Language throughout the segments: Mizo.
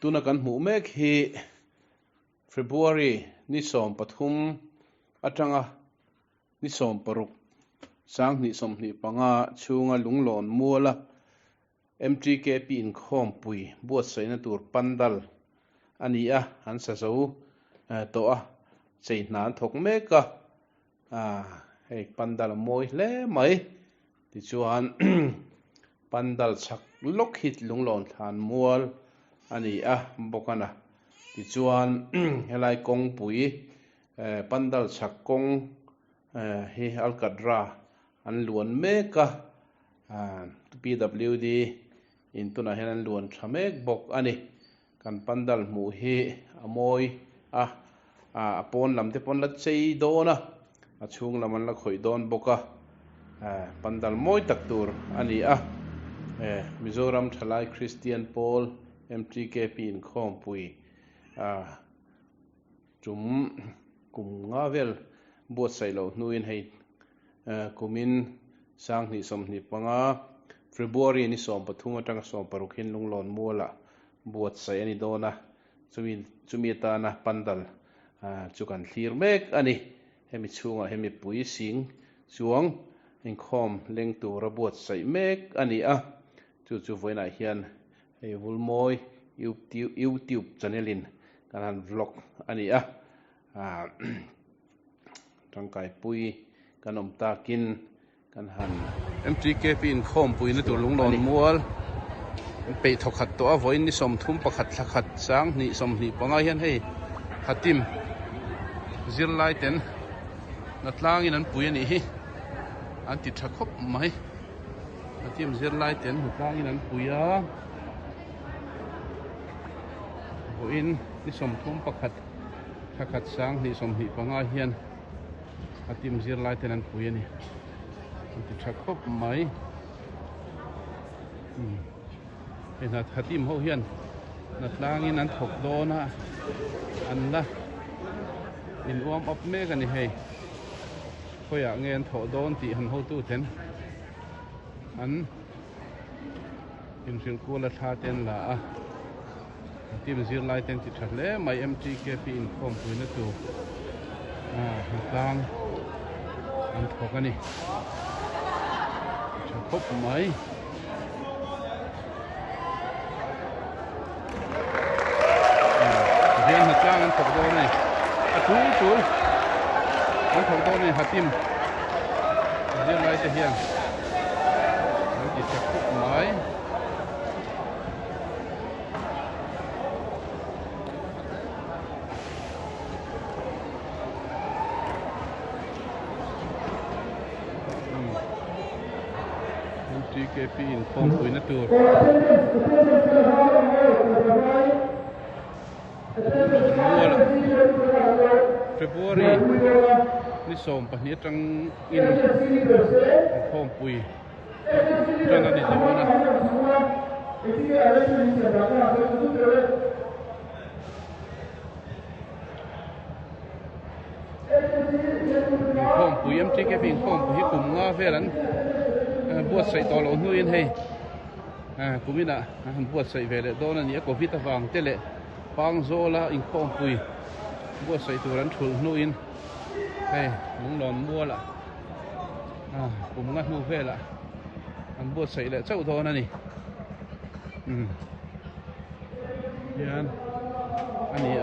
Tuna kan hmuh mek hi February ni 13 atanga ni 16 2025 chhunga Lunglawn muala MTKP inkhawmpui buatsaihna tur pandal a ni a, an sa zo tawh a, chei hna an thawk mek a. Hei pandal a mawi hle mai tichuan pandal chhak lawk hi lunglawn thlan mual a ni a bawk a na tichuan helai kawngpui pandal chhak kawng hi alkatra an luan mek a P_W_D in tunah hian an luan tha mek bawk a ni. Kan pandal hmuh hi a mawi a, a pawn lam te pawh an la chei dawn a, a chhung lam an la khawih dawn bawk a, pandal mawi tak tur a ni a, Mizoram Thalai Kristian Pawl MTKP inkhawmpui tum kum nga vel buatsaih loh hnuin hei kumin 2025 February ni 13 atanga 16 hian Lunglawn Mualah buatsaih a ni dawn a, chumi chumi atana pandal chu kan thlir mek a ni. Hemi chhungah hian mipui sing chuang inkhawm leng tura buatsaih mek a ni a, chu chu vawiinah hian hei Vulmawi YouTube channel in kan han vlog a ni a, tangkaipui kan awm takin Kan han MTKP inkhawmpuina tur lunglawn mual an peih thaw khat tawh a, vawiin ni 31 thla khat 2025 hian hei Hatim zirlai ten hnatlangin an pui a nih hi an ti tha khawp mai. Hatim zirlai ten hnatlangin an pui a, vawiin ni 31 thla khat 2025 hian. A team zirlai ten an pui a ni an ti tha khawp mai hei hna tha team ho hian hna tlangin an thawk dawn a an la in warm up mek a ni hei khawiah nge an thawh dawn tih han hotu ten an inhrilh kual a thla te an la a. Team zirlai te an ti tha hle mai MTKP inkhawmpuina tur hnatlang an thawk a ni tha khawp mai. Hian hnatlang an thawk dawn a ni a tul tul an thawk dawn a ni Hatim zirlai te hian an ti tha khawp mai. MTKP inkhawmpuina tur Muala February ni 12 atangin inkhawmpui Ṭan a ni dawn a. Inkhawmpui MTKP inkhawmpui hi kum nga vel an buatsaih tawh loh hnuin hei kuminah an han buatsaih ve leh dawn a ni a Covid avang te leh Pangzawla inkhawmpui buatsaih tur an thulh hnuin hei Lunglawn mualah kum nga hnu velah an buatsaih leh chauh dawn a ni umm hian a ni a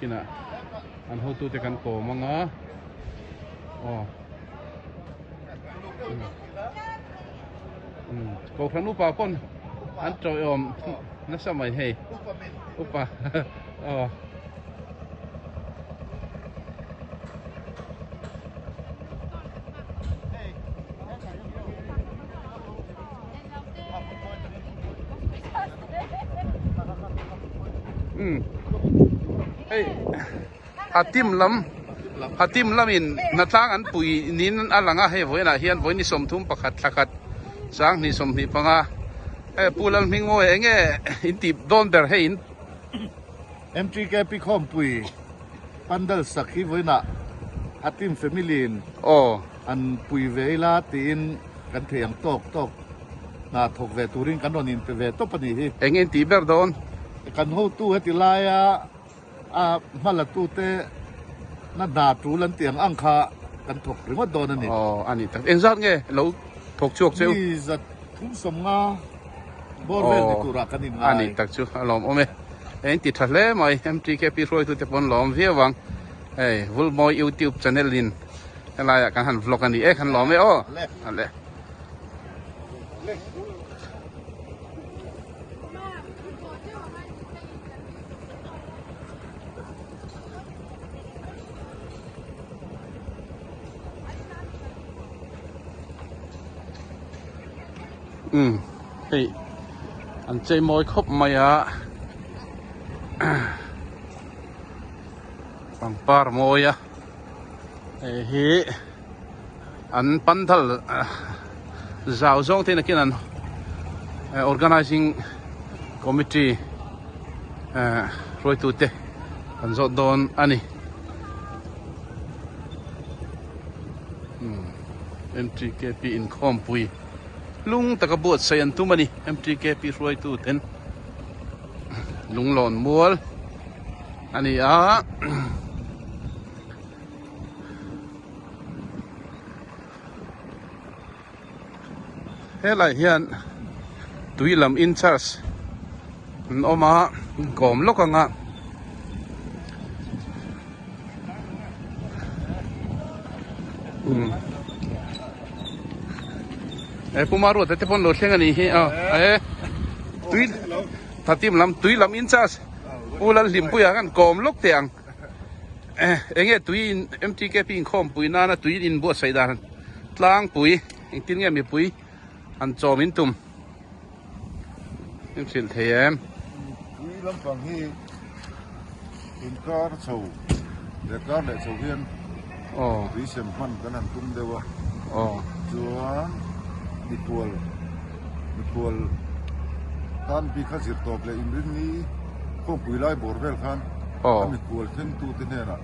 kinah an hotute kan kawm ang a aw umm kohhran upa pawn an tawiawm nasa mai hei upa aw. Hei Hatim lam Hatim lamin hnatlang an pui niin a lang a hei vawiinah hian vawiin ni 31 thla khat 2025 hei Pu Lalhmingmawia eng nge in tih dawn ber hei in. MTKP Khawmpui Pandal sak hi vawiinah Hatim family in an pui ve ila tiin kan thei ang tawk tawk. Hna thawk ve turin kan rawn inpe ve tawp a nih hi. Eng in tih ber dawn? Kan hotu heti laia a hmalatute na hna tul an tih ang ang kha kan thawk ringawt dawn a ni. Aw a ni tak. Engzat nge lo thawk chhuak cheu? Mi zat thum sawmnga bawr vel ni turah kan inngai. A ni tak chu a lawmawm e. Eng ti tha hle mai. MTKP hruaitute pawh an lawm viau ang. Hei Vulmawi YouTube channel in helaiah kan han vlog a ni e. Kan lawm e aw. Ale. Umm hei an chei mawi khawp mai a pangpar mawi a hei hi. An pandal zau zawng te nakin an organizing committee hruaitu te an zawt dawn a ni. MTKP inkhawmpui lung taka buatsaih an tum a ni MTKP hruaitu ten lunglawn mual a ni a. Helai hian tui lam in charge an awm a kawm lawk ang a e Pu Maruata te pawn lo thleng a nih hi a e tui Thatim lam tui lam in charge Pu Lalhlimpuia khan kawm lawk teh ang. Enge tui in MTKP inkhawmpui nana tui in buatsaih dan tlangpui engtin nge mipui han chawm in tum in hrilh thei em? Tui lampang hi inkar chho leh kar leh chho hian tui sem hman kan han tum deuh a chuan mikhual mikhual tan bik kha zir tawp leh inrinni khawmpui lai bawr vel khan a mikhual thlengtu te hnenah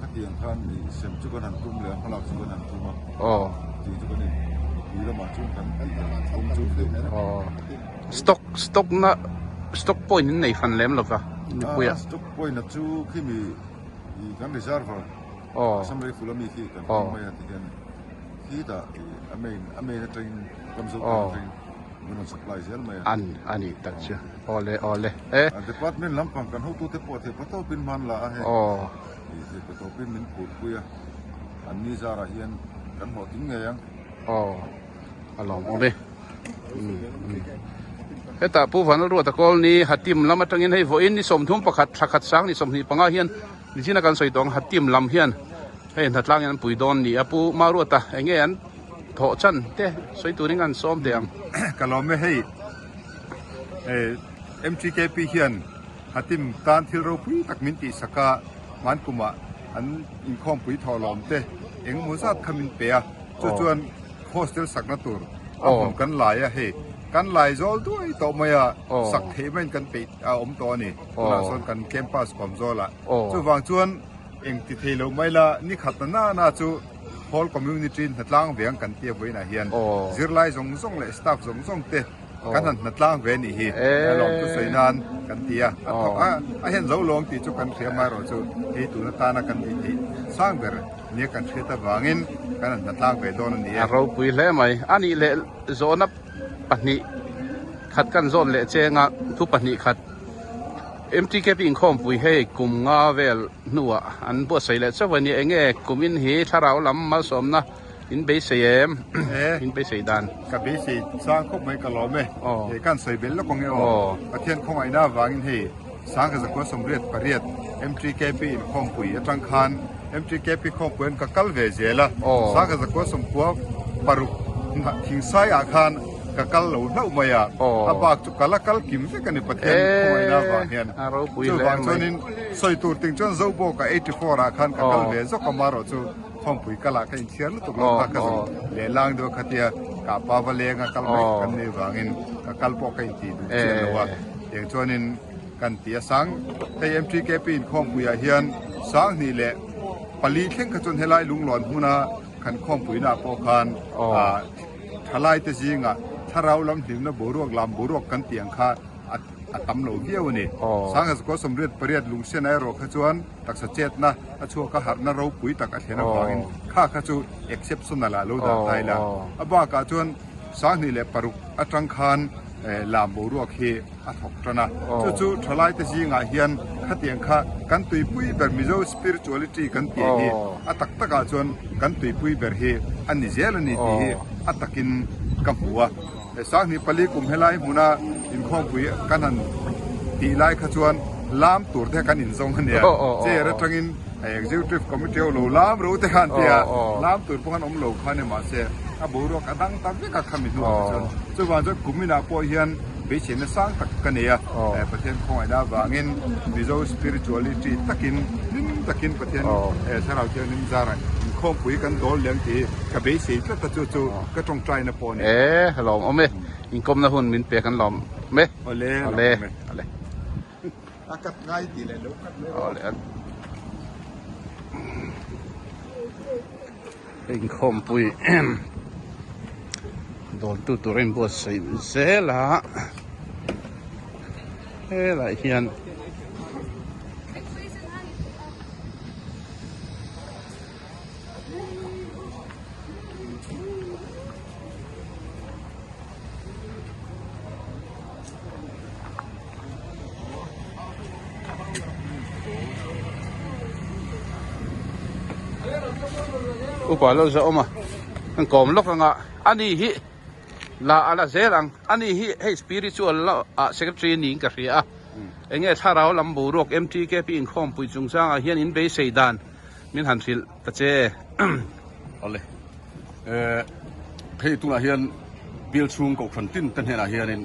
khatiang khan i sem chu kan han tum leh a hmalak chu kan han tum a tih chu kan in mipui lamah chuan kan tih dan kawng chu ni deuh Stock stock na stock point in nei fan lem lova mipuia stock point a chu khimi i kan reservoir Assam Rifle ami khi kan hmang mai a ti hian khitah a main a main atangin Ramzo atangin min rawn supply zel mai a. An a ni tak chu. Awle awle e. Department lampang kan hotute pawh theih tawpin hman la a hei. Theih tawpin min phurpui a. An ni zarah hian kan hlawhtling ngei ang. Aw a lawmawm e. Hetah Pu Vanlalruata Kawlni Hatim lam atangin hei vawiin ni 31 thla khat sang ni 25 hian nichina kan sawi tawh ang Hatim lam hian hei hnatlang in an pui dawn ni a Pu Maruata eng nge an thawh chan te sawi turin an sawm teh ang. Ka lawm e hei MTKP hian Hatim tan thil ropui tak min tihsak a hmankumah an inkhawmpui thawh lawm te engemaw zat kha min pe a chu chuan Hostel sakna tur a hmun kan lai a hei kan lai zawl duai tawh mai a sak theih maiin kan peih a awm tawh a ni tunah sawn kan campus kawm zawl ah chuvang chuan eng ti thei lo mai la ni khat na na na chu hall community hnatlang ve ang kan tia vawiinah hian zirlai zawng zawng leh staff zawng zawng te kan han hnatlang ve anih hi a lawm chu sawi nan kan ti a a thawk a a hian zo lawng tih chu kan hria mai erawh chu hei tun atana kan tih theih sang ber nia kan hriat avangin kan han hnatlang ve dawn a ni e. A ropui hle mai. A nih leh zawhna pahnih khat kan zawn leh chenga thu pahnih khat MTKP inkhawmpui hei kum nga vel hnuah an buatsaih leh chauh a ni. Enge kumin hi thlarau lam malsawmna In beisei em? In beisei dan. Ka beisei sang khawp mai ka lawm e. Hei kan sawi belh lawk ang e aw. Pathian khawngaihna avangin hei 1988 MTKP inkhawmpui atang khan MTKP khawmpui an ka kal ve zel a. 1996 thingsai ah khan ka kal lo hlauh mai a. A bak chu ka la kal kim vek a ni Pathian khawngaihna avang hian. Chuvang chuanin sawi tur ting chuan Zobawka 84 ah khan ka kal ve zawk a marawh chu. Khawmpui kal ah ka inchhiar lutuk lo kha ka zun leh lang deuh kha tia ka pa va leng a kal mai kan nei vangin ka kal pawh ka intih duh chiah lo a tiang chuanin kan ti a sang hei MTKP in khawmpui ah hian sanghnih leh pali thleng kha chuan helai lunglawn hmuna kan khawmpui na ah pawh khan ah thalai te zingah. thlarau lam hlimna boruak lam boruak kan tih ang kha a a tam lo viau a ni. 1988 lungsian erawh kha chuan taksa chetna a chhuak a harhna ropui tak a thlen avangin kha kha chu exceptional ah lo dah ta ila. A bakah chuan 2006 atang khan lam boruak hi a thawk tan a. Chu chu thalaite zingah hian khatiang kha kan tuipui ber Mizo spirituality kan tih hi a tak takah chuan kan tuipui ber hi a ni zel a ni tih hi a takin ka hmu a. 2004 kum helai hmuna inkhawmpui kan han tih lai kha chuan lam tur te kan inzawng a nia. Chair atangin Executive Committee ho lo lam ro te kha an ti a, lam tur pawh khan awm lo kha ni mahse a boruak a dang ta vek a khami hnuah kha chuan. Chuvang chuan kum inah pawh hian beiseina sang tak ka nei a, Pathian khawngaihna avangin Mizo spirituality takin hlim takin Pathian Thlarau Thianghlim zarah inkhawmpui kan dawl leh ang tih hi ka beisei tlat a, chu chu ka tawngtaina pawh a ni. E, lawm awm e, inkawmna hun min pek an lawm awm e. Awle, lawm awm e. Awle. A kat ngai tih leh lo kat mai rawh. Awle an. Inkhawmpui dawltu tur a inbuatsaih zel a, helaiah hian Upa lo zawh awm a an kawm lawk anga ani hi la a la zel ang ani hi hei spiritual la ah secretary niin ka hria a eng nge thlarau lam boruak M_T_K_P inkhawmpui chungchang ah hian in beisei dan min han hrilh ta che. Awle eh hei tunah hian bial chhung kohhran tin te hnenah hianin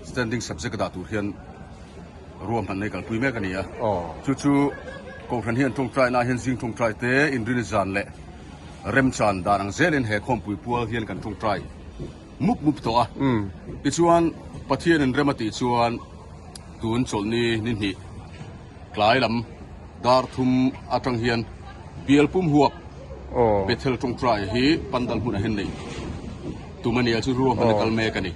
standing subject a dah tur hian ruahman nei kalpui mek a ni a. Chu chu kohhran hian tawngtai na hian zing tawngtai te inrin zan leh remchan dan ang zelin he khawmpui pual hian kan tawngtai mup mup tawh a. Tichuan Pathianin rem a tih chuan tun chawlhni ni hnih tlai lam dar thum atang hian bial pum huap Bethel tawngtai hi pandal hmunah hian nei tum a ni a, chu ruahman a kal mek a ni.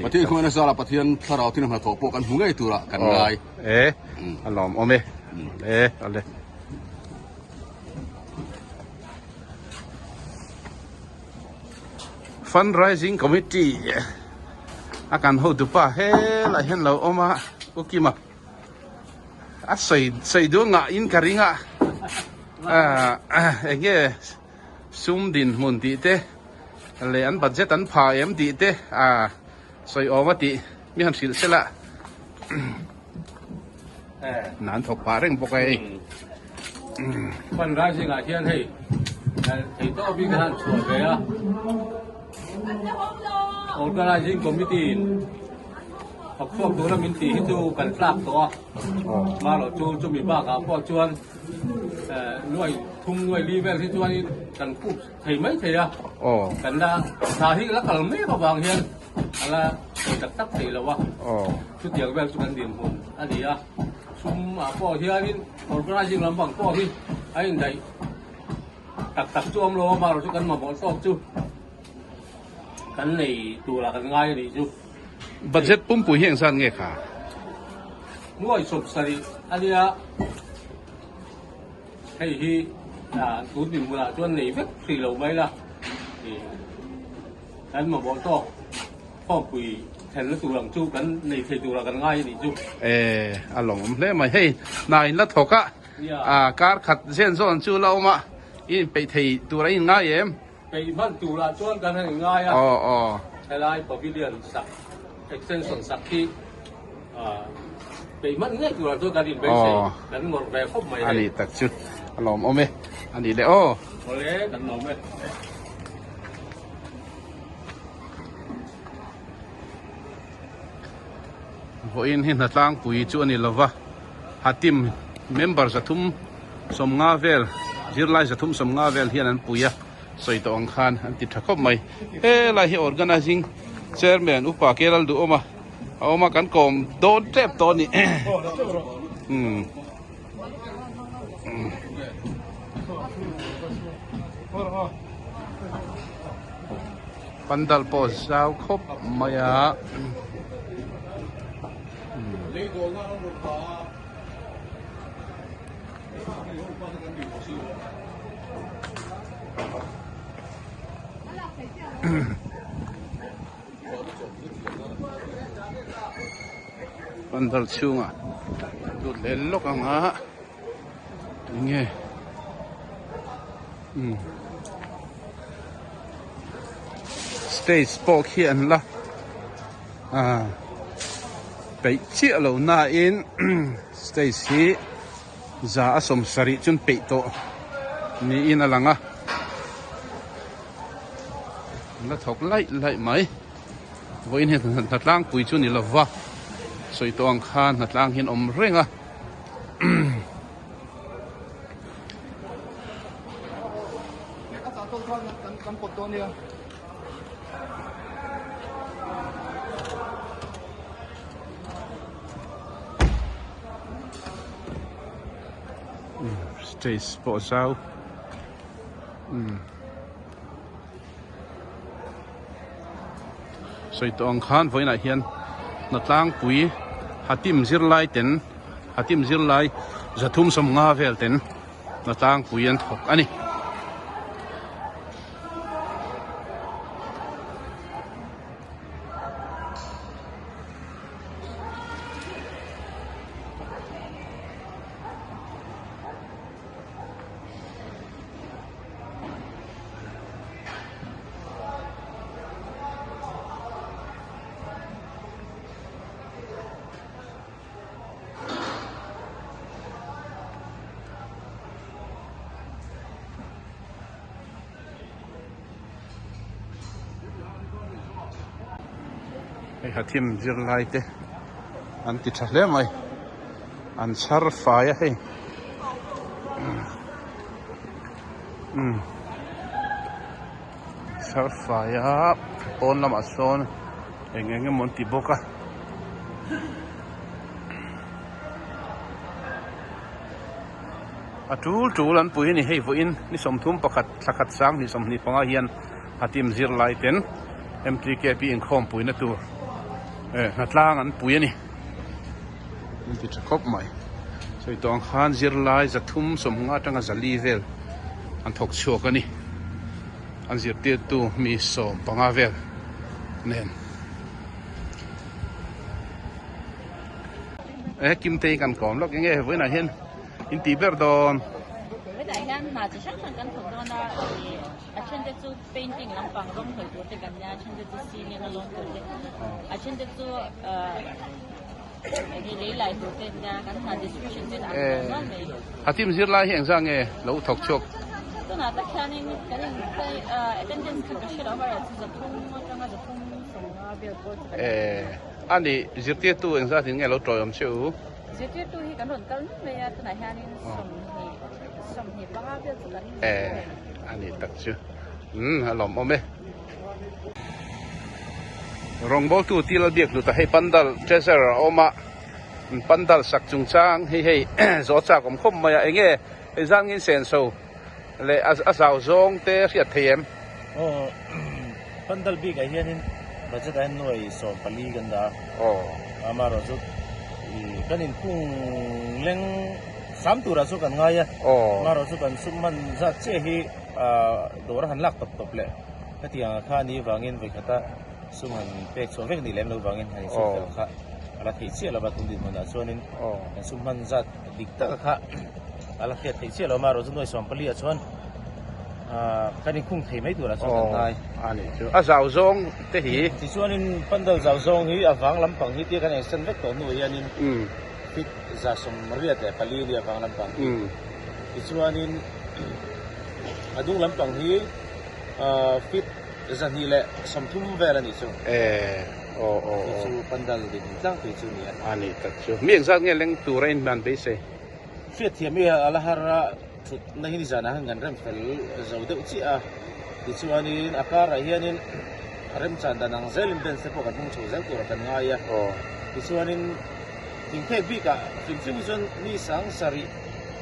Pathian khawngaihna zarah Pathian thlarau thil hnathawh pawh kan hmu ngei turah kan ngai. E, a lawmawm e. E, ale. Fundraising Committee a kan hotupa helaiah hian lo awm a, U Kima. A sawi sawi duh ngah in ka ring a ah eng nge sum dinhmun tih te leh an budget an pha em tih te ah sawi awm a tih mi han hrilh sela nan thawk pah reng bawk a hei. Fundraising ah hian hei thei tawp hi kan han chhuah ve a Organizing Committee in Thawk chhuak tura min tih hi chu kan tlak tawh a, marawh chu chumi bakah pawh chuan nuai thum nuai li vel hi chuanin kan khup thei mai thei a, kan la thla hi la kal mek avang hian a la thei tak tak thei lo a, chutiang vel chu kan dinhmun a ni a, sum ah pawh hianin organizing lampang pawh hi a indaih tak tak chu awm lo a, marawh chu kan mamawh tawk chu kan nei turah kan ngai a nih chu. Budget pumpui hi engzat nge kha? Nuai 70 a nia, hei hi tun dinhmunah chuan nei vek hrih lo mai la, kan mamawh tawk khawmpui thlenna tur ang chu kan nei thei turah kan ngai a nih chu. E, a lawmawm hle mai. Hei, hna in la thawk a, kar khat zen zawn chu la awm a, i inpeih thei tur a inngai em? Peih hman turah chuan kan han inngai a, helai pavilion sak, extension sak hi peih hman ngei turah chuan kan inbeisei, kan ngawrh ve khawp mai hei. A nih tak chu a lawmawm e, a nih leh aw. Awle, kan lawm e. Vawiin hi hnatlangpui chu a ni lova, Hatim member 350 vel, zirlai 350 vel hian an pui a, sawi tawh ang khan an ti tha khawp mai. Helai hi organizing chairman upa Kelal Duhawma a awm a, kan kawm dawn tep tawh a ni. Umm. Pandal pawh zau khawp mai a. Pandal chhungah lut leh lawk ang a enge umm stage pawh khi an la ah peih chiah lo nain stage hi za a sawmsarih chuan peih tawh niin a lang a. An la thawk laih laih mai. Vawiin hian hna tlangpui chu ni lova sawi tawh ang khan hna tlang hian awm reng a. Stage pawh zau. Sawi tawh ang khan vawiinah hian hnatlangpui Hatim zirlai ten Hatim zirlai zathum sawmnga vel ten hnatlangpui an thawk a ni. Hei Hathim zirlai te an ti tha hle mai an chhar fai a hei. Umm chhar fai a pawn lamah sawn eng eng emaw an ti bawk a. A tul tul an pui a ni hei vawiin ni 31 thla khat sang hnih 25 hian Hatim zirlai ten M_T_K_P inkhawmpuina tur eh hnatlang an pui a ni. An ti tha khawp mai. Sawi tawh ang khan zirlai 350 atanga zali vel an thawk chhuak a ni. An zirtirtu mi 15 vel nen. E Kimtei kan kawm lawk enge vawiinah hian in tih ber dawn. Vawiinah hian hna chi hrang hrang kan thawk dawn a ih a then te chu painting lampang rawng hnawih tur te kan nia a then te chu ceiling a lawn tur te a then te chu ah enge lei lai tur te nia kan hna description chu an awm nual mai. Hatim zirlai hi engzah nge lo thawk chhuak? Tunah tak hianin kan in attendance kha ka hre lo amaherawhchu 300 atanga 350 vel pawh chu kan Eh. A ni, zirtirtu engzat in nge lo tawiawm che u? Zirtirtu hi kan rawn kal mai mai a, tunah hianin 20, 25 vel chu kan ni Eh, a ni tak chu. Umm, a lawmawm e. Rawngbawltu til a biak hlut a, hei pandal treasure a awm a, pandal sak chungchang hi hei zawh chak awm khawp mai a, enge engzat nge in senso leh a zau zawng te hriat thei em? Aw, pandal bikah hianin budget ah hian nuai 14 kan dah a. Aw. Amaherawh chu kan inkung leng hram turah chu kan ngai a. Aw. Amaherawh chu kan sum hman zat chiah hi dawr a han lak tawp tawp leh hetiang kha a nih vangin vawikhata sum han pek chhuah vek nih lem lo vangin han insum fel kha a la theih chiah lo va tun dinhmunah chuanin kan sum hman zat dik taka kha a la hriat theih chiah lo amaherawh chu nuai 14 ah chuan kan inkhung thei mai turah chuan kan ngai. A nih chu. A zau zawng te hi. Tichuanin pandal zau zawng hi a vang lampang hi tia kan extend vek tawh hnuah hianin feet 84 nia vang lampang hi. Tichuanin a dung lampang hi feet 230 vel a nih chu. Aw aw Chu chu pandal din tlangpui chu ni a. A nih tak chu. Mi engzat nge leng tura in hman beisei? Hriatthiam hi a la har a, thutna hi nizanah khan kan rem fel zo deuh chiah a. Tichuanin a karah hianin remchan dan ang zelin bench te pawh kan hmang chho zel turah kan ngai a. Tichuanin thingphek bikah hrim hrim hi chuan mi sang sarih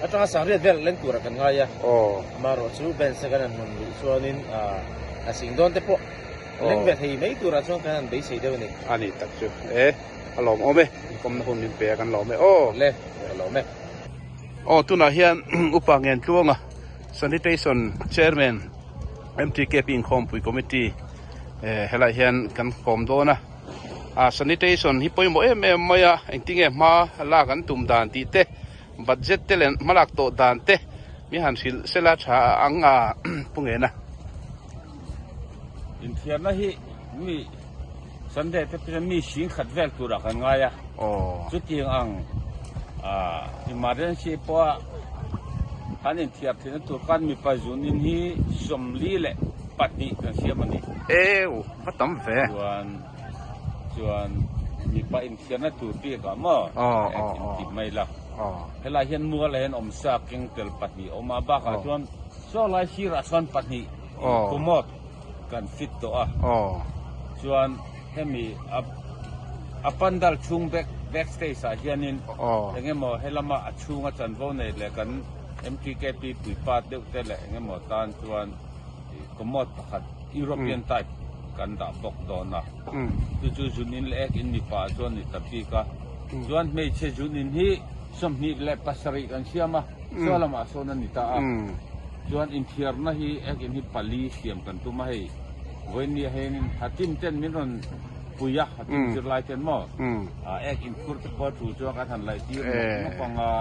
atanga sangriat vel leng turah kan ngai a. Amaherawhchu bench te kan han hmun luh chuanin a sing dawn te pawh. Leng ve thei mai turah chuan kan han beisei deuh a ni. A ni tak chu e, a lawmawm e, inkawmna hun min pe a kan lawm e aw. Le, a lawm e. Aw tunah hian Upa Ngentluanga Sanitation Chairman MTKP Inkhawmpui Committee helaiah hian kan kawm dawn a, a sanitation hi pawimawh em em mai a, engtinge hma lak an tum dan tih te budget te leh hmalak tawh dan te mi han hrilh sela tha ang a pu ngena. Inthiarna hi mi Sunday te pawh mi hring khat vel turah kan ngai a, chutiang ang emergency pawha kan inthiar theihna tur khan mipa zunin hi 42 kan siam a ni. Eu, va tam ve. Chuan chuan mipa inthiarna tur bikah maw inti mai la. Helai hian mual ah hian awmsa keng tel pahnih a awm a, bakah chuan saw lai sirah sawn pahnih commode kan fit tawh a. Chuan hemi a pandal chhung back back stage ah hianin eng emaw helama a chhunga chanvo nei leh kan MTKP puipa deuh te leh eng emaw tan chuan commode pakhat European type kan dah bawk dawn a. Chu chu zun in leh ek in mipa ah chuan ni ta bik a. Chuan hmeichhe zun in hi 27 kan siam a, saw lamah sawn a ni ta a. Chuan inthiarna hi ek in hi pali siam kan tum a hei. Vawinia hianin Hatim ten min rawn pui a, Hatim zirlai ten maw ek in phur te pawh thu chuan kan han laih tir nawk nawk ang a,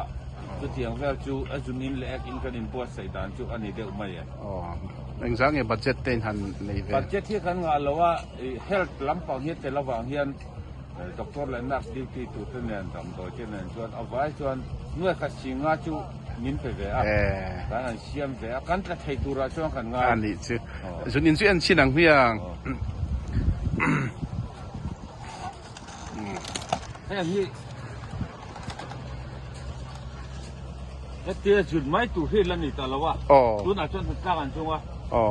chutiang vel chu a zun in leh ek in kan inbuatsaih dan chu a ni deuh mai e. Engzah nge budget te in han nei ve? Budget hi kan ngah lo a, health lampang hi a tel avang hian doctor leh nurse duty tur te nen damdawi te nen chuan a vai chuan nuai khat si nga chu min pe ve a, kan han siam ve a, kan tla thei turah chuan kan ngai. A nih chu. Zun in chu en chin ang hmiang. Heng hi hetia zun mai tur hi la ni ta lo a, tunah chuan hna tlak an chung a,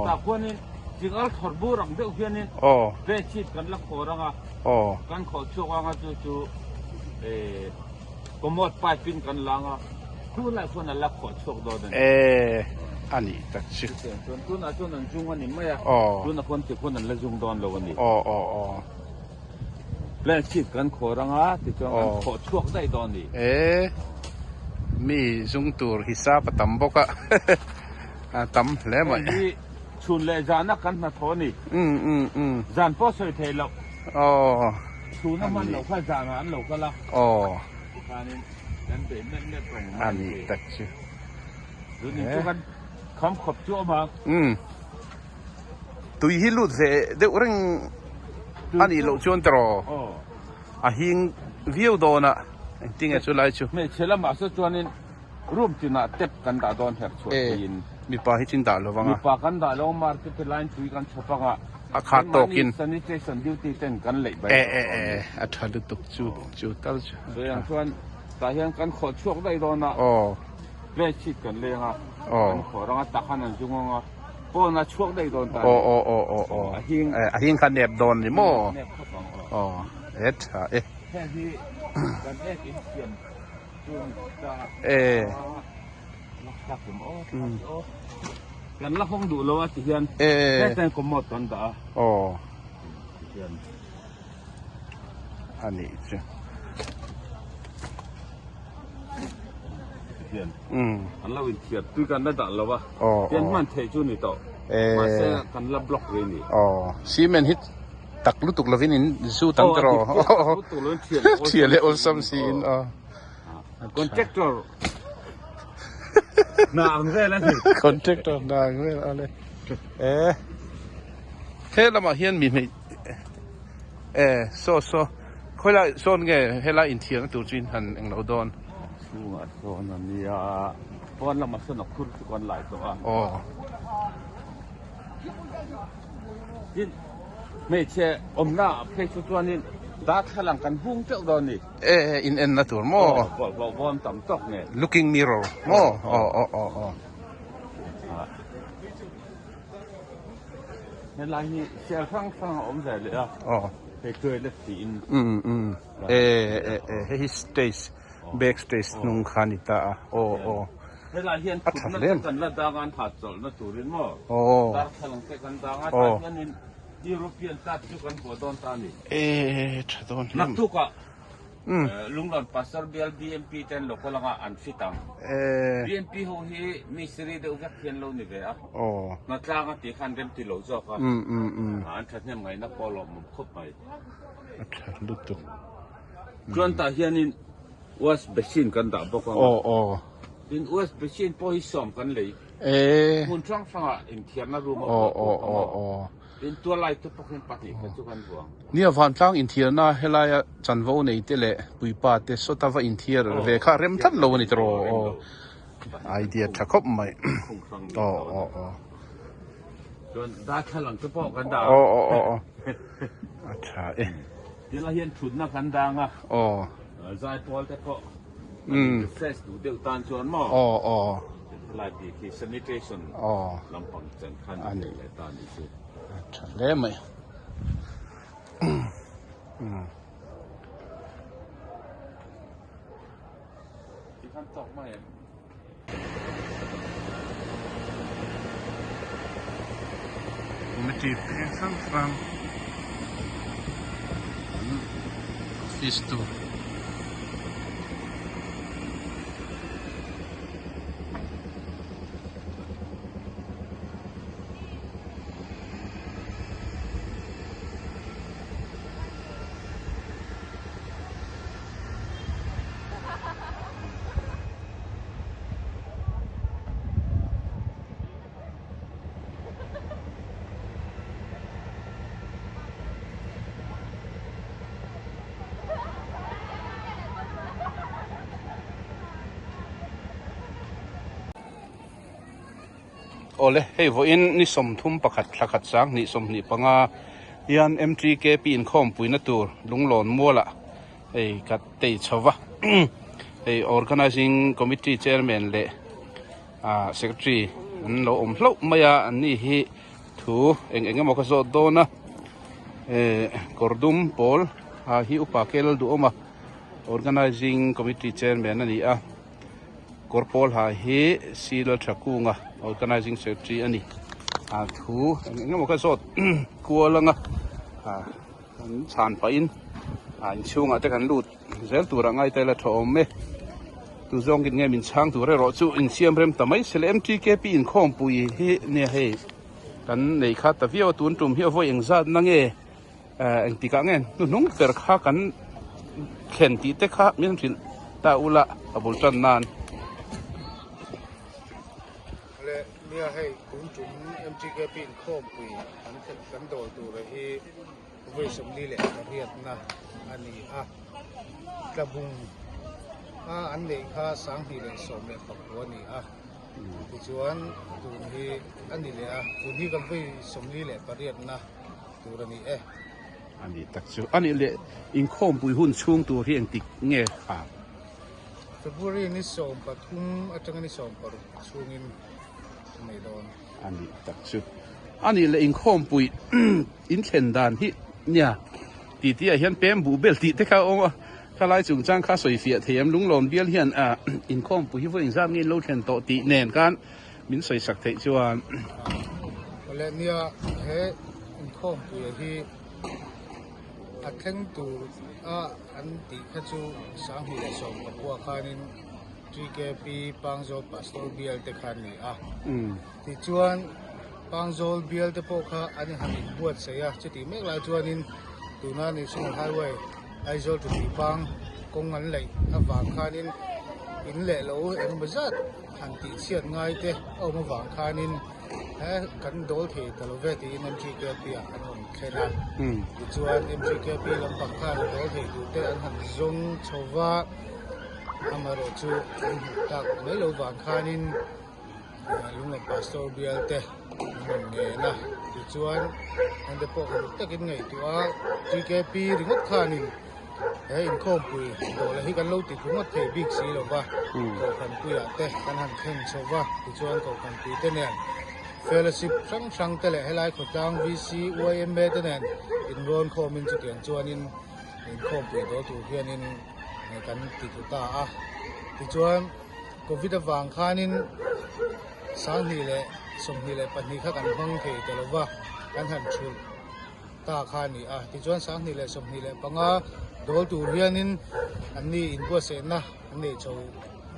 tah khuanin chingal thawr bur ang deuh hianin bedsheet kan la khawr ang a, kan khawh chhuak ang a chu chu commode pipe in kan la ang a, tunah chuan a la khawh chhuak dawn a ni. A nih tak chu. Chuan tunah chuan an zung a ni mai a, tunah khuan tikhuan an la zung dawn lo a ni. Plan sheet kan khawr anga tichuan kan khawh chhuak daih dawn ni. E, mi zung tur hisap a tam bawk a, a tam hle mai. Hei hi chhun leh zana kan hnathawh a ni. Zan pawh sawi thei loh. Aw. Chhun a hman loh kha zanah an lo kal a. Aw. Tikhanin kan beih mep mep reng mai a ni. A ni tak chu. Chunin chu kan kham khawp chu a awm ang. Tui hi lut ve deuh reng a nih loh chuan tawh a hing viau dawn a, engtinge chu lai chu. Hmeichhe lamah saw chuanin room tinah tap kan dah dawn herh chhuah theiin. Mipa hi chin dah lo vang a. Mipa kan dah lo market te line tui kan chhawp ang a. A khat tawkin. Sanitation duty ten kan leih bai tawh dawn a ni. A tha lutuk chu chu tal chu. Sawi ang chuan tah hian kan khawh chhuak daih dawn a. Bedsheet kan leng a. Kan khawh rang a takhan an zung ang a. Pawn a chhuak daih dawn ta ni. Aw aw aw aw aw. A hing. A hing kha nep dawn ni maw? Nep khawp ang aw. Aw e tha e. Heng hi kan ek in siam chu ni ta. E. Lak tum aw aw. Kan la hawng duh lo a ti hian. E. Hetiang commode kan dah a. Aw. Ti hian. A nih chu. Hian an lo inthiar tui kan la dah lo a tian hman theih chu ni tawh mahse kan la block rih a ni. Aw cement hi tak lutuk lovin in zu tam ta rawh thiah leh awlsam siin aw contractor hna ang vel a ni contractor hna ang vel a le e he lamah hian mi hmei e saw saw Khawilai sawn nge helai inthiarna tur chu in han englo dawn? Chhungah sawn a nia, pawn lamah sawn a khur chu kan lai tawh a. Aw. Tin, hmeichhe awmna ah phei chu chuanin darthlalang kan hung teuh dawn a ni. E, in enna tur maw? Aw, bawlhhlawh bawm tam tawk nen. Looking mirror maw? Aw, aw, aw, aw. Helai hi sial hrang hrang a awm ve leh a. Aw. Hei toilet tiin. Um um e e e hei hi stage back stage hnung kha a ni ta a aw aw. Helai hian thutna te kan la dang a an hahchawlhna turin maw. Aw. Darthlalang te kan dang a tah hianin. European card chu kan vuah dawn ta a ni. E tha dawn hle. Naktukah Lunglawn Pastor bial BMP ten local anga an fit ang. BMP ho hi mistiri deuh vek hian lo ni ve a. Hnatlanga tih khan rem ti lo zawk a. An thahnem ngaihna pawh a lawmawm khawp mai. A tha lutuk. Chuan tah hianin wash basin kan dah bawk ang a. Tin wash basin pawh hi sawm kan lei. Hmun hrang hrangah inthiarna room a buah tur ka maw. Tin tuallai te pawh hian pahnih khat chu kan vuang. Nia vantlang inthiarna helaia chanvo nei te leh puipa te sawta va inthiar ve kha rem tlat lo a ni tawh aw. Idea tha khawp mai. Aw aw aw. Chuan darthlalang te pawh kan dah. Aw aw aw aw. A tha e. Tilai hian thutna kan dang a. Aw. Zaipawl te pawh. Umm. Fresh duh deuh tan chuan maw? Aw aw. Helai bik hi sanitation Aw. lampang chen khan A ni. leh ta ni chu. A tha hle mai. Umm. Tikhan tawk mai em? Committee peng hrang hrang an office tur. Awle, hei vawiin ni 31 thla khat sang hnih 25 hian MTKP inkhawmpuina tur Lunglawn mualah hei ka tei chho va, hei Organising Committee Chairman leh ah Secretary an lo awm hlauh mai a, an ni hi thu eng eng emaw ka zawt dawn a, eh kawr dum pawl ah hi upa kel duhawm a, Organising Committee Chairman a ni a, kawr pawl ha hi Sila Thakunga Organising Secretary a ni, ah thu eng eng emaw ka zawt kual ang a, ah. An chhan pahin a inchhungah te kan lut zel turah ngai ta ila tha awm e. Tu zawngin nge min chhang tur erawh chu insiam rem ta mai se le MTKP inkhawmpui hi nia hei kan nei kha ta viau a tun tum hi a vawi engzat na nge engtikah nge hnuhnung ber kha kan thlen tih te kha min hrilh ta ula a bul tan nan. Le nia hei tun tum MTKP inkhawmpui an thlen kan dawl tura hi vawi 48na a ni a, tlabung a an neih kha 2019 a ni a, tichuan tun hi a ni leh a, tun hi kan vawi 48na tur a ni e. A ni tak chu a nih leh inkhawmpui hun chhung tur hi engtik nge ha? February ni 13 atanga ni 16 chhungin a nei dawn. A ni tak chu. A nih leh inkhawmpui inthlen dan hi nia ti tih ah hian pem buh bel tih te kha a awm a, khalai chungchang kha sawi fiah thei em Lunglawn bial hian inkhawmpui hi vawi engzat nge in lo thlen tawh tih nen khan min sawi sak theih chuan. Awle nia he inkhawmpui hi a thleng tur a an tih kha chu 2019 khanin TKP Pangzawl Pastor bial te kha a ni a. Tichuan Pangzawl bial te pawh kha an han inbuatsaih a, chutih mek lai chuanin tuna National Highway Aizawl to Tuipang kawng an laih avang khanin in leh lo engemaw zat han tihchhiat ngai te a awm avang khanin he kan dawl thei ta lo ve tiin MGKP ah an rawn thlen a. Tichuan MGKP lampang khan a dawl thei tur te an han zawng chho va, amaherawhchu an hmuh tak mai lo vang khanin Lunglam Pastor bial te an rawn ngen a, tichuan an te pawh uluk takin ngaihtuah a, TKP ringawt khanin he inkhawmpui dawhla hi kan lo ti thlu ngawt thei bik si lo va, Kohhranpuiah te kan han thlen chho va, tichuan Kohhranpui te nen Fellowship hrang hrang te leh helai khawtlang VC, YMA te nen inrawn khawmin chutiang chuanin inkhawmpui dawl tur hianin kan ti thlu ta a, tichuan. Covid avang khanin 2022 kha kan hmang thei ta lova, kan han thulh ta kha a ni a. Tichuan 2025 dawl tur hianin anni inbuatsaihna an nei chho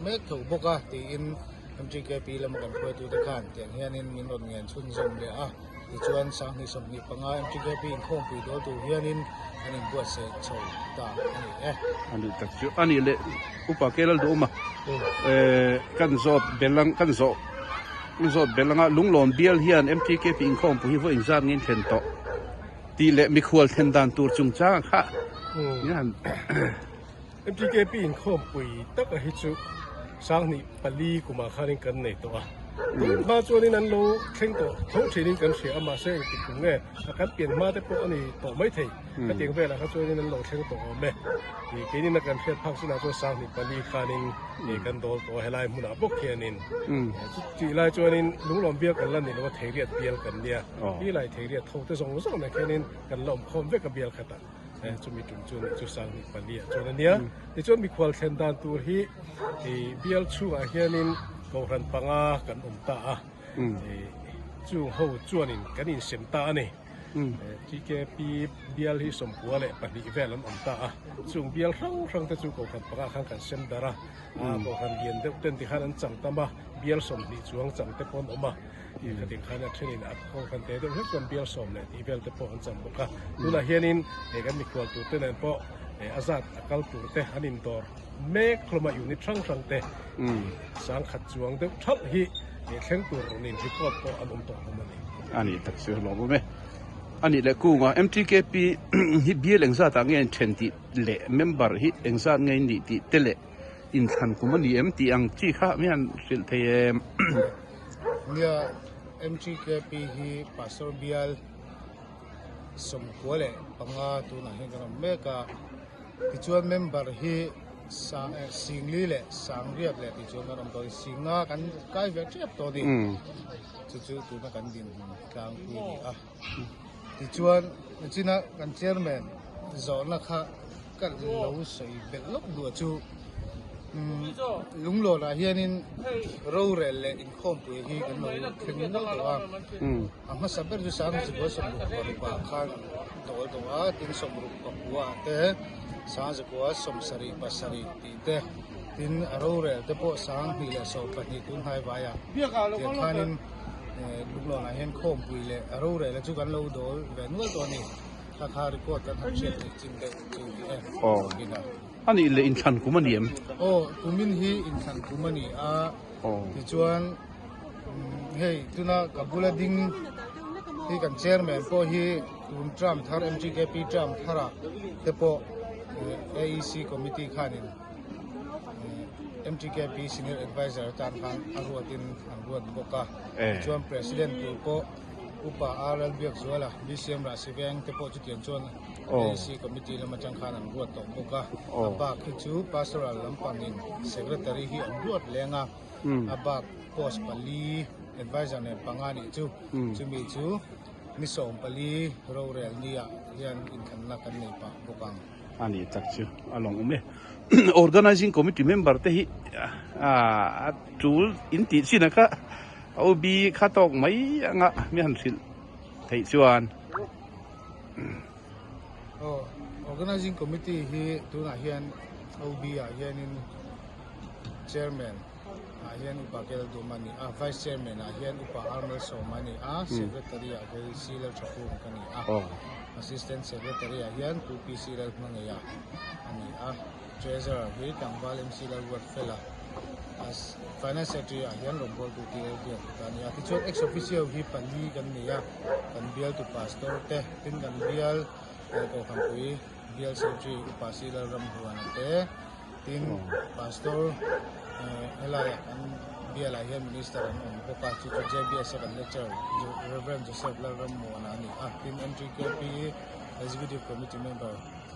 mek tho bawk a tiin MTKP lama kan hruaitute khan tiang hianin min rawn ngen chhunzawm leh a. Tichuan 2025 MTKP inkhawmpui dawl tur hianin an inbuatsaih chho ta a ni e. A nih tak chu a nih leh upa Kelal Duhawma kan zawt belang kan zawh zawt belanga Lunglawn bial hian MTKP inkhawmpui hi vawi inzat nge in thlen tawh tih leh mikhual thlen dan tur chungchang kha hian MTKP inkhawmpui taka hi chu 2004 kumah khanin kan nei tawh a. Tun hma chuanin an lo thleng tawh tho thinin kan hria a, mahse engtik kum nge a kan pian hma te pawh a ni tawh maithei. Hetiang velah kha chuanin an lo thleng tawh awm e. Keinin a kan hriat phak chinah chuan 2004 khanin kan dawl tawh a, helai hmunah bawk hianin. Chutih lai chuanin lunglawm bial kan la ni lo a, Theiriat bial kan nia. Hi lai Theiriat ho te zawng zawng nen khianin kan la awmkhawm vek a bial khatah. Chumi tum chu nih chu 2004 ah chuan a nia. Tichuan mikhual thlen dan tur hi bial chhungah hianin kohhran panga kan awm ta a. Chung ho chuanin kan insem ta a ni. TKP bial hi 92 vel an awm ta a. Chung bial hrang hrang te chu kohhran panga khan kan sem darh a. Kohhran lian deuh ten tikhan an chang tam a, bial 20 chuang chang te pawh an awm a. Khatin khan a thenin a kohhran te deuh hlek chuan bial sawm leh tih vel te pawh an cham bawk a. Tunah hianin he kan mikhual tur te nen pawh a zat a kal tur te an indawr mek hlawm a, unit hrang hrang te 10,000 chuang deuh thalh hi thleng tur rawn in report pawh an awm tawh hlawm a ni. A nih tak chu hlawm awm e. A nih leh kunga MTKP hi bial engzat ah nge a inthen tih leh member hi engzat nge a nih tih te leh inthlan kum a ni em tih ang chi kha mi han hrilh thei em? Nia, MTKP hi Pastor bial 95 tunah hian kan awm mek a, tichuan member hi singli leh sangriat leh tichuan kan awm tawh a ni, singa kan kai ve tep tawh a ni, chu chu tuna kan dinhmun tlangpui a ni a. Tichuan nichina kan chairman zawhna kha ka lo sawi belh lawk duh a chu Lunglawnah hianin rorel leh inkhawmpui hi kan lo thleng nual tawh a, a hmasa ber chu Sangzikua sawmruk parukah khan dawl tawh a, tin 69 ah te Sangzikua 77 tih te, tin a rorel te pawh 2012 tun hnai vaiah tiang khanin Lunglawnah hian khawmpui leh a rorel chu kan lo dawl ve nual tawh a ni. Kha kha record kan han hriat theih chin deuh chu ni e. Aw. A nih leh inthlan kum a ni em? Aw, kumin hi inthlan kum a ni a. Aw. Tichuan hei tuna ka bula ding hi kan chairman pawh hi tun term thar MTKP term tharah te pawh AEC committee khanin MTKP senior advisor atan khan a ruatin an ruat bawk a. Tichuan president tur pawh Upa RL Biakzuala, BCM Rahsiveng te pawh chutiang chuan AEC Committee lam atang khan an ruat tawh bawk a. A bak hi chu Pastoral lampangin Secretary hi an ruat leng a, a bak post pali Advisor nen panga nih chu. Chumi chu ni 14 rorel nia hian inthlanna kan nei pah bawk ang. A nih tak chu a lawng awm e. Organizing Committee member te hi a tul in tih chin a kha. OB kha tawk mai anga mi han hrilh theih chuan. Aw, Organizing Committee hi tunah hian OB ah hianin Chairman ah hian Upa Kel Dum a ni a, Vice Chairman ah hian Upa Armal Sawma a ni a, Secretary ah kei C Lalthakhum ka ni a, Assistant Secretary ah hian Pu PC Lalhmangaia a ni a. Treasurer hi tlangval MC Lalruatfela as Finance Secretary ah hian rawngbawltu TL biak ta a ni a. Tichuan ex officio hi pali kan nei a, kan bialtu pastor te, tin kan bial Kohhranpui bial secretary Upa C Lalramhuana te, tin pastor helaiah kan bialah hian minister an awm bawk a, chu chu JBS a kan lecturer Rev Joseph Lalrammuana a ni a, tin MTKP Executive Committee member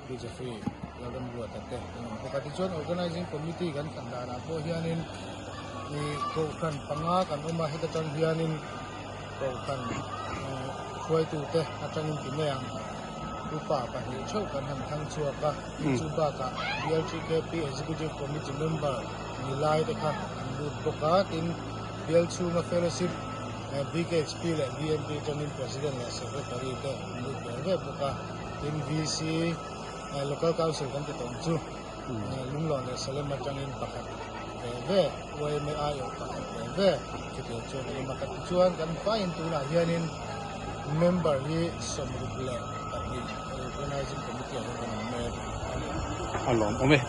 Pu Jeffrey Lalramruata te an awm bawk a. Tichuan Organizing Committee kan thlan danah pawh hianin ih kohhran panga kan awm a, heta tang hianin kohhran hruaitute atangin ti mai ang upa pahnih theuh kan han thlang chhuak a. Tin chu bakah BLTKP Executive Committee member ni lai te kha an lut bawk a, tin bial chhunga fellowship. BKHP leh BMP atangin President leh Secretary te an lut ve ve bawk a, tin VC Local Council kan ti tawh ang chu Lunglawn leh Salem atangin pakhat ve ve, yma aiawh pakhat ve ve chutiang chuan a awm a. Ka ti chuan kan vaiin tunah hianin member hi 62 Organizing Committee ah hian kan awm mek a ni. A lawmawm e.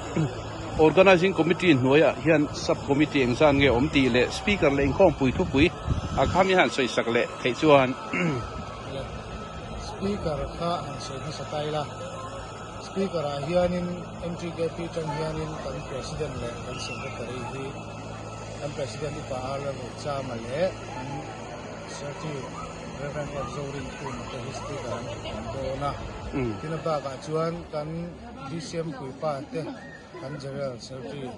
Organizing Committee hnuaiah hian Sub Committee engzan nge awm tih leh Speaker leh inkhawmpui thupui a kha mi han sawisak leh theih chuan. Le Speaker kha han sawi hmasa ta ila, Speaker ah hianin MTKP tang hianin kan President leh kan Secretary hi kan President Upa R Lalruchama leh kan Secretary Rev. F Zorinkhuma te hi Speaker an awm dawn a. Tin a bakah chuan kan BCM puipa te kan General Secretary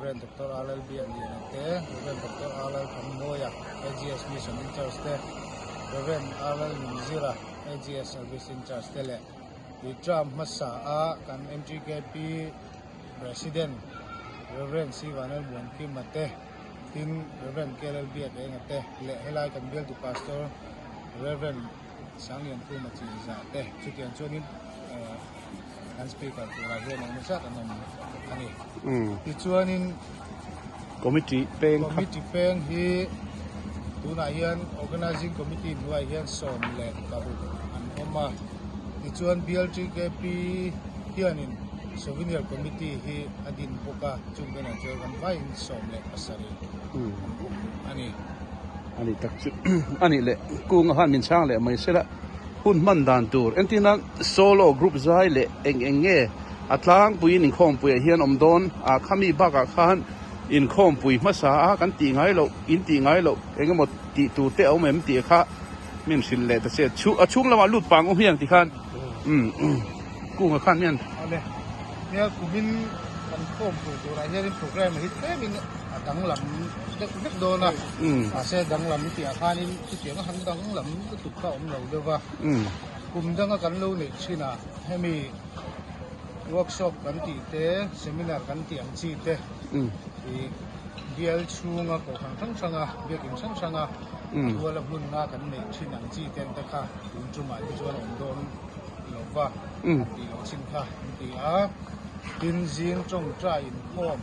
Rev. Doctor RL Biakliana te, Rev. Doctor RL Thanmawia, AGS Mission in Charge te, Rev. RL Nunzira, AGS Service in Charge te leh i term hmasa a kan MTKP President Rev. C Vanlalbuankima te, tin Rev. KLL Biakenga te leh helai kan bialtu Pastor Rev. Sangliankhuma Chinzah te chutiang chuanin Kan speaker turah hian engemaw zat an awm a ni. Tichuanin Committee peng kha. Committee peng hi tunah hian Organizing Committee hnuaiah hian 16 an awm a. Tichuan BLTKP hianin Souvenir Committee hi a din bawk a, chung te nen chuan kan vaiin 17 a ni. A ni tak chu a nih leh kunga khan min chhang leh mai sela. Hun hman dan tur entirna solo group zai leh eng eng nge a tlangpuiin inkhawmpuiah hian awm dawn a khami bakah khan inkhawmpui hmasa a kan tih ngai loh in tih ngai loh eng emaw tih tur te a awm em tih kha min hrilh leh ta che chhu a chhung lamah lut pang awm hiang tikhan umm kunga khan hian Awle nia kumin kan khawmpui turah hianin program hi tlemin a danglam deuh vek dawn a mahse danglam tihah khanin chutiang a han danglam lutuk kha a awm lo deuh va kum danga kan lo neih thinah hemi workshop kan tih te seminar kan tih ang chi te ih bial chhunga kohhran hrang hranga biakin hrang hranga ruala hmunna kan neih thin ang chi te ang te kha tun tumah te chuan a awm dawn lo va an tih loh chin kha an ti a tin zing tawngtai inkhawm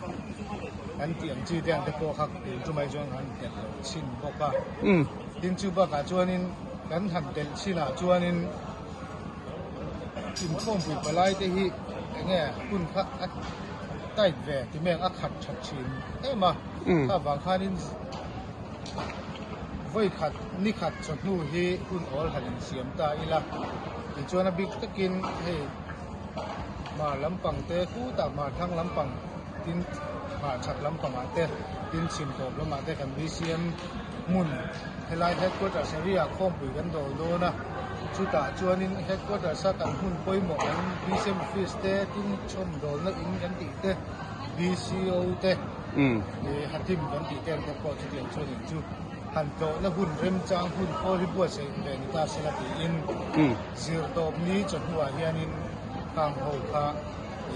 an tih ang chi te ang te pawh kha tun tumah chuan an telh loh chin bawk a. Tin chu bakah chuanin kan han telh chinah chuanin inkhawmpui palai te hi enge hun kha a tight ve ti mai ang a khat that thin em a, kha vang khanin vawi khat ni khat chawhnu hi hun awl han insiam ta ila tichuan a bik takin hei hmar lampang te khutah hmar thlang lampang tin hmar chhak lampangah te tin chhim tawp lamah te kan BCM hmun helai headquarters area khawmpui kan dawl dawn a chutah chuanin headquarters a kan hmun pawimawh kan BCM office te tin chhawmdawlna in kan tih te BCO te ih Hatim kan tih te ang te pawh chutiang chuanin chu han tlawhna hun remchang hun khawl hi buatsaih ve ni ta sela tiin zirtawp ni chawhnuah hianin khang ho kha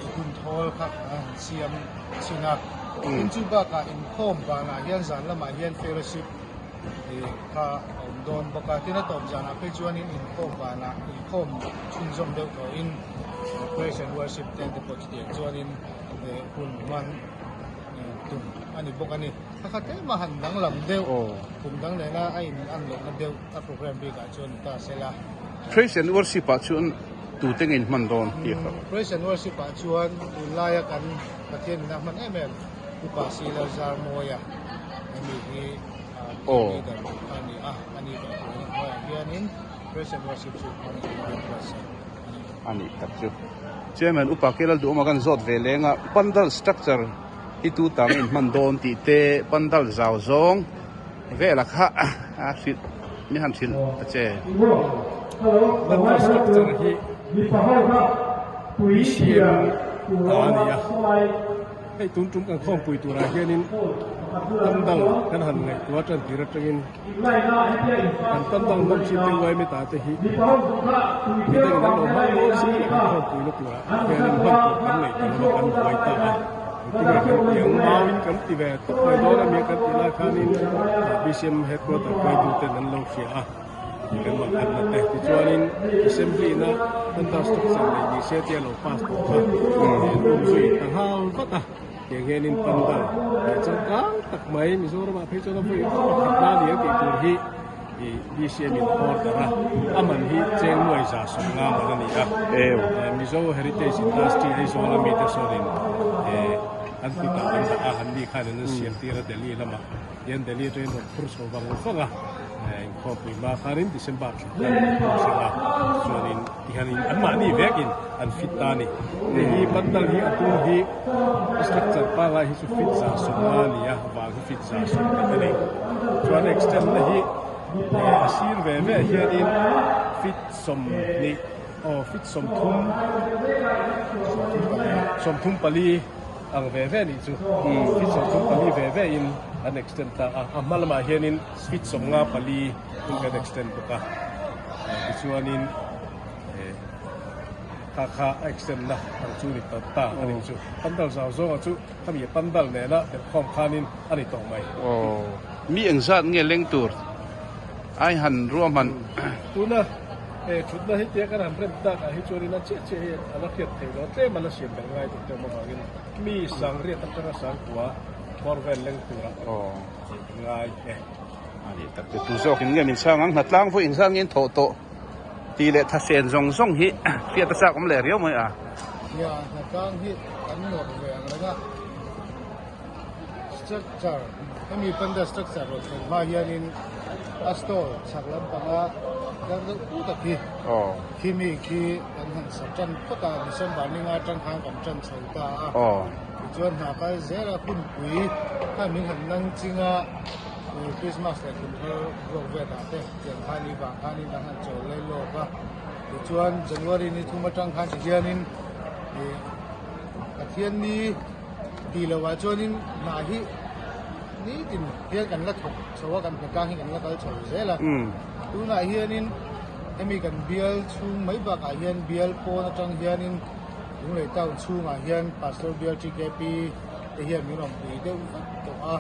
ih hun thawl kha an han siam thin a. Tin chu bakah inkhawm vanah hian zan lamah hian fellowship ih kha a awm dawn bawk a. Tin a tawp zanah phei chuanin inkhawm vanah inkhawm chhunzawm deuh thawhin praise and worship te te pawh chutiang chuanin ih hun hman tum a ni bawk a ni. Thla khat tlem a han danglam deuh kum dang nena a in an lohna deuh a program bikah chuan ni ta sela. Praise and worship ah chuan tute nge in hman dawn tih a hralh? Praise and worship ah chuan tunlaia kan Pathian in a hman em em Upa Silar Zarmawia hemi hi team leader tur kha a ni a, a ni tawh tur in hnuaiah hianin Praise and Worship chu hman tur a buatsaih a ni. A nih tak chu. Chairman Upa Kelal Duhawma kan zawt ve leng a, Pandal structure hi tu tang in hman dawn tih te Pandal zau zawng vela kha a hrilh mi han hrilh ta che. Pandal structure hi BCM ta a ni a, hei tun tum kan khawmpui turah hianin pandal kan han ngaihtuah tan tir atangin kan pandal hman chin te uaime ta te hi midangin an lo hmang dawn si a kan khawmpui na turah hianin hman tur kan nei ta lo a kan buai ta a. Engtinge kan ti ang? Mauin kan ti ve tawp mai dawn a nia kan tih lai khanin BCM headquarter hruaituten an lo hria a, kan mangkhatna te. Tichuanin Assembly ina Pandal structure nei ni se tia lo pass tawh kha an zui ta nghal vat a. Tiang hianin Pandal leh changkang tak mai Mizoramah phei chuan a vawi pakhat na ni ang tih tur hi ih BCM in order a, a man hi cheng nuai 150 man a ni a. Mizo Heritage Industry Aizawl a mite sawnin an kutah an dah a, an ni khan an siam tir a Delhi lamah hian Delhi atangin rawn phur chho vang vang a, inkhawmpui hma khanin December thla khan an phur chho a, chuanin tihianin anmahni vekin an fit ta a ni. Hei hi pandal hi a tum hi a structure pangngai hi chu fit 150 a ni a, vang hi fit 120 a ni. Chuan extend na hi a sir ve ve hianin fit 20 aw fit 30 34 ang ve ve nih chu fit 34 ve ve in an extend ta a, a hma lamah hianin fit 54 in kan extend bawk a tichuanin eh. Kha kha a extend na ang chu ni ta ta a nih chu. Pandal zau zawnga chu khami a pandal nena telkhawm khanin a ni tawh mai. Aw. Mi engzat nge leng tur ai han ruahman? Tuna he thutna hi tia kan han rem takah hi chuanin a chiah chiah hi a la hriat thei lo a, tlem a la siam belh ngai tih te awm avangin mi sangriat atanga sangkua bawr vel leng tura ngai e. A ni tak te tu zawkin nge min chhang ang hnatlang vawi engzat nge in thawh tawh? Tih leh thasen zawng zawng hi hriat a chak awm leh riau mai a. Nia, hnatlang hi kan nawrh ve ang reng a. Structure, hemi panda structure rawn thlen hma hianin a store chhak lampanga tlar deuh put a khi. Khi mi khi kan han sa tan phawt a, December ninga atang khan kan tan chho ta a. Tichuan hna kal zel a hunpui khan min han nang ching a, Christmas leh kumthar ruak velah te. Tiang khan i vang khanin kan han chawl lai lawk a, tichuan January ni thum atang khan ti hianin ih Pathian ni tih loh ah chuanin hna hi nitin hian kan la thawk chho a, kan hnatlang hi kan la kal chho zel a, tunah hianin hemi kan bial chhung mai bakah hian bial pawn atang hianin Lunglei town chhungah hian Pastor Bial TKP te hian min rawn pui deuh vek tawh a.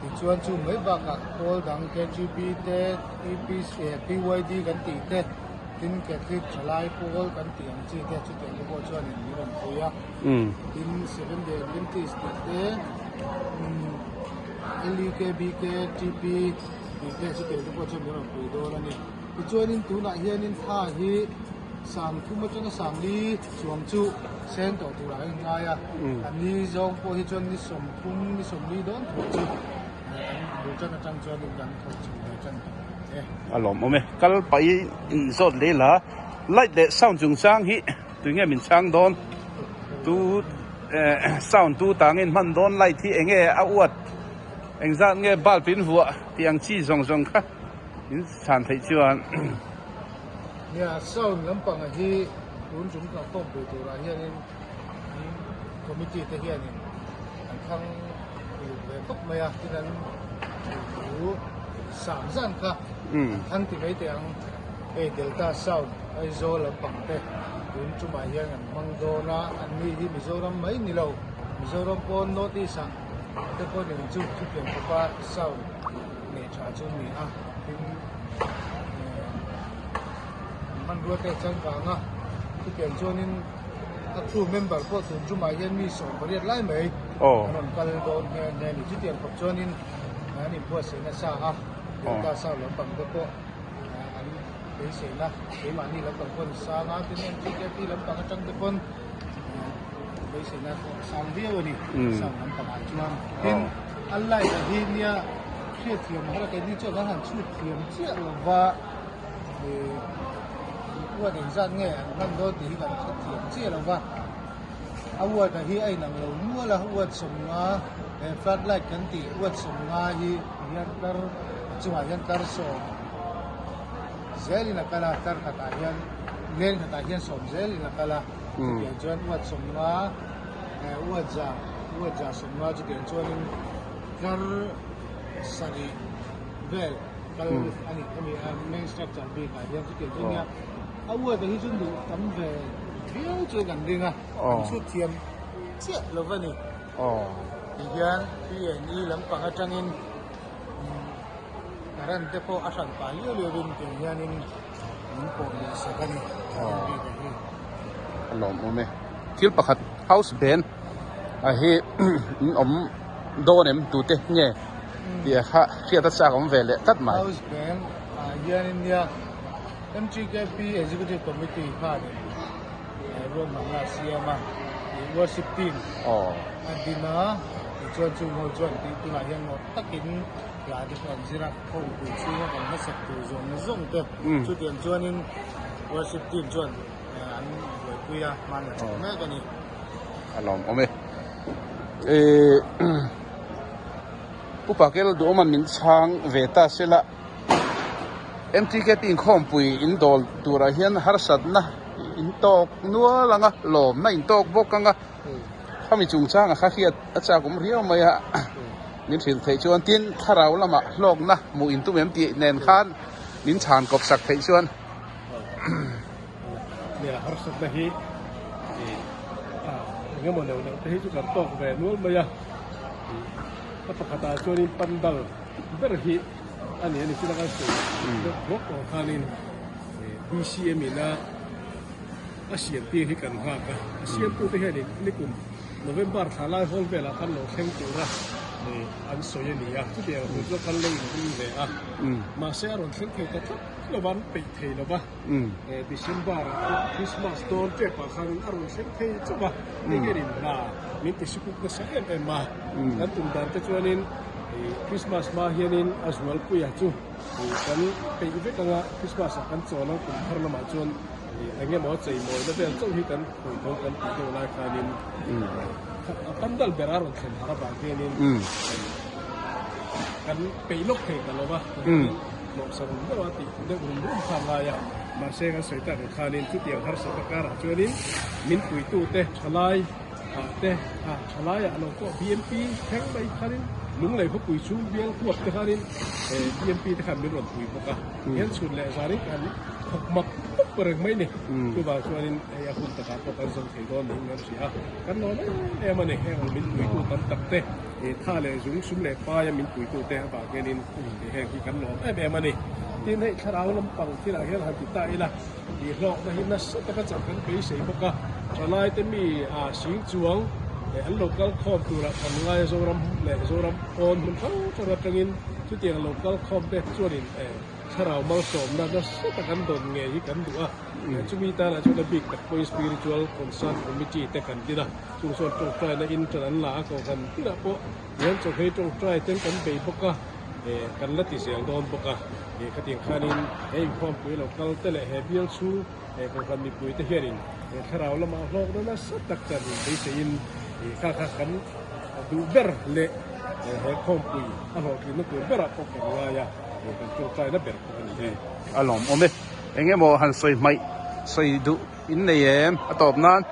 Tichuan chu mai bakah pawl dang KGB te, TPC eh PYD kan tih te, tin Catholic thalai pawl kan tih ang chi te chutiang te pawh chuanin min rawn pui a. Tin Seventh Day Adventist tih te, LEKBK, TP tih te chutiang te pawh chuan min rawn pui dawn a ni. Tichuanin tunah hianin thla hi 30 atanga 40 chuang chu seng tawh turah a inngai a, a ni zawng pawh hi chuan ni 30, ni 40 dawn thuah chu kan bul tan atang chuanin kan thawk chho ve tan tawh e. A lawmawm e. Kal pah i inzawt leh la, light leh sound chungchang hi tunge min chhang dawn? Tu sound tu tangin hman dawn light hi enge a uat engzat nge bulb in vuah tih ang chi zawng zawng kha in chhan theih chuan. Nia, sound lampanga hi tun chung kan khawmpui turah hianin an committee te hianin an thlang uluk ve khawp mai a, tin an thu sang zan kha an thlang ti mai teh ang. Hei Delta Sound Aizawl lampang te tun tumah hian an hmang dawn a, an ni hi Mizoram mai ni lo, Mizoram pawn North East ah te pawhin eng chu chutiang khawpa sound nei tha chu a ni a, tin hmanrua te changkang a, chutiang chuanin a crew member pawh tun tumah hian mi 18 lai mai an rawn kal dawn nghe nghe a ni. Chutiang khawp chuanin an inbuatsaih nasa a, Delta South lampang te pawh an beiseina keimahni lampang pawh an sang a, tin MTKP lampang atang te pawn beiseina pawh a sang viau a ni, sound lampangah chuan. Tin, a light ah hi nia hriatthiam a har a, keini chuan kan han chhut thiam chiah lova ih uat engzat nge an hman dawn tih hi kan hre thiam chiah lova, a uat ah hi a inang lo nual a, uat 50 he flood light kan tih uat 50 hi hian tlar a chungah hian tlar 10 zelin a kal a, tlar khatah hian leng khatah hian 10 zelin a kal a, chutiang chuan uat 50 eh uat za uat za 50 chutiang chuanin tlar sarih vel kal a ni hemi a main structure bik ah hian chutiang chu nia a uat a hi chu duh tam ve viau chu kan ring a kan chhut thiam chiah lo va ni. Tihian P&E lampang atangin current te pawh a hran pah liau liau in tiang hianin min pawh leh sak a ni current bik a hi. A lawmawm e. Thil pakhat house band a hi in awm dawn em tute nge tih a kha hriat a chak awm ve leh tlat mai. House band ah hianin nia MTKP Executive Committee khanin ruahmanna a siam a, ih worship team a din a, tichuan chung ho chuan tih tunah hian ngawt takin hla te pawh an zir a, khawmpui chhunga kan hmasak tur zawng zawng te chutiang chuanin worship team chuan an buaipui a, hman a tha mek a ni. A lawmawm e. Ih Pu Pakel duhawman min chhang ve ta sela. MTKP inkhawmpui in dawl turah hian harsatna in tawk nual ang a, lawmna in tawk bawk ang a, khami chungchanga kha hriat a chak awm riau mai a, min hrilh theih chuan tin thlarau lamah hlawkna hmuh in tum em tih nen khan min chhan kawp sak theih chuan. Nia harsatna hi engemaw neuh neuh te hi chu kan tawk ve nual mai a, a pakhatah chuanin pandal ber hi. A ni a ni chilak a sawi deuh hlawk tawh khanin BCM in a a siam tir hi kan nghak a, a siamtute hianin nikum November thla lai hawl velah khan lo thleng tura an sawi a ni a, chutiang tur chu kan lo inring ve a, mahse a rawn thleng thei ta tlat lo va, an peih thei lo va, December ah Christmas dawn tepah khanin a rawn thleng thei chauh a, hei hianin hna min ti sikuk nasa em em a, kan tum dan te chuanin. Christmas hma hianin a zualpuia chu kan peih vek anga Christmas ah kan chawn a kum thar lamah chuan eng emaw chei mawina vel chauh hi kan khawi dawn kan tih deuh lai khanin a pandal ber a rawn thlen har avang hianin kan peih lawk thei ta lo va hlawhsa rum deuh a tih deuh rum rum kha a ngai a mahse kan sawi tak ang khanin chutiang harsatna karah chuanin min puitute thalai Ah te ah thalai ah lo pawh BMP thleng mai khanin Lunglei khawpui chhung bial huap te khanin BMP te khan min rawn pui bawk a hian chhun leh zanin kan thawk mak mak reng mai ni chuvang chuanin hei a hun takah pawh kan zo thei dawn niin kan hria a kan lawm em em a ni heng min puitu tam tak te tha leh zung sum leh paia min puitu te avang hianin heng hi kan lawm em em a ni tin hei thlarau lampang thilah hian han ti ta ila. Tih hlawkna hi nasa taka chak kan beisei bawk a, thalaite mi a sing chuang leh an lo kal khawm turah kan ngai a, Zoram leh Zoram pawn hmun hrang hrang atangin chutiang lo kal khawm te chuanin thlarau malsawmna nasa tak an dawn ngei hi kan duh a, chumi tanah chuan a bik tak pawhin Spiritual Concern Committee te kan din a, chung chuan tawngtaina in tan an la a, kohhran tinah pawh hian chawhmeh tawngtai ten kan bei bawk a. Kan la ti zel dawn bawk a, khatiang khanin he inkhawmpui lo kal te leh he bial chhung kohhran mipui te hianin he thlarau lamah hlawkna nasa tak chan in beiseiin kha kha kan duh ber leh he khawmpui a hlawhtlinna tur berah pawh kan ngai a, kan tawngtaina ber pawh a ni e. A lawmawm e. Eng emaw han sawi hmaih sawi duh in nei em a tawp nan.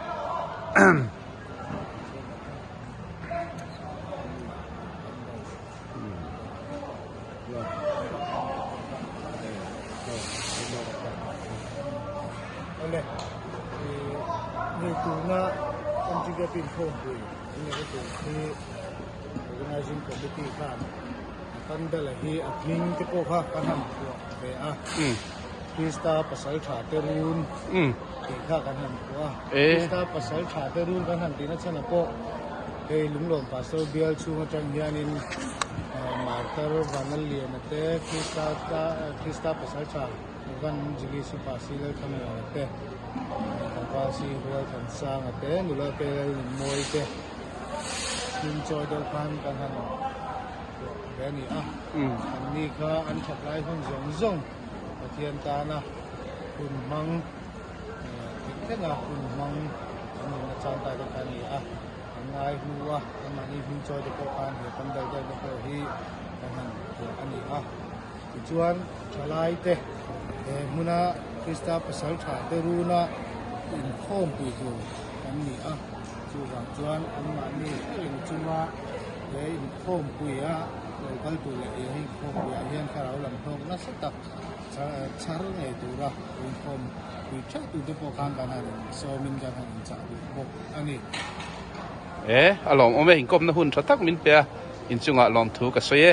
Awle, hei tuna MGKP inkhawmpui an neih tur hi Organizing Committee khan a pandal hi a hming te pawh kha kan han phuah ve a, Krista pasal tha te run tih kha kan han phuah a, Krista pasal tha te run kan han tihna chhan ah pawh Hei Lunglawm Pastor bial chhung atang hianin Martar Vanlalliana te, Krista Krista Pasaltha Evan Jili Supa Si Lalthangliana te, Tlangval Si Hualthansanga te, Nula te Lalnunmawi te hlim chawi deuh khan kan han phuah ve a ni a. Anni kha an that lai hun zawng zawng Pathian tana hun hmang thih thlenga hun hmang an nunna chang ta te kha a ni a. Kan ngai hnu a, anmahni hming chawi te pawh khan he pandal deuh te pawh hi kan han phuah a ni a. Tichuan thalai te he hmuna Krista pasal tha te runa inkhawm pui tur kan ni a, chuvang chuan anmahni reng chunga he inkhawm pui a lo kal tur leh he inkhawm puiah hian thlarau lam hlawk nasa tak chhar ngei tura inkhawm pui theuh tur te pawh khan kan han insawmin kan han inchah duh bawk a ni. E a lawmawm e, inkawmna hun tha tak min pe a, inchungah lawmthu ka sawi e.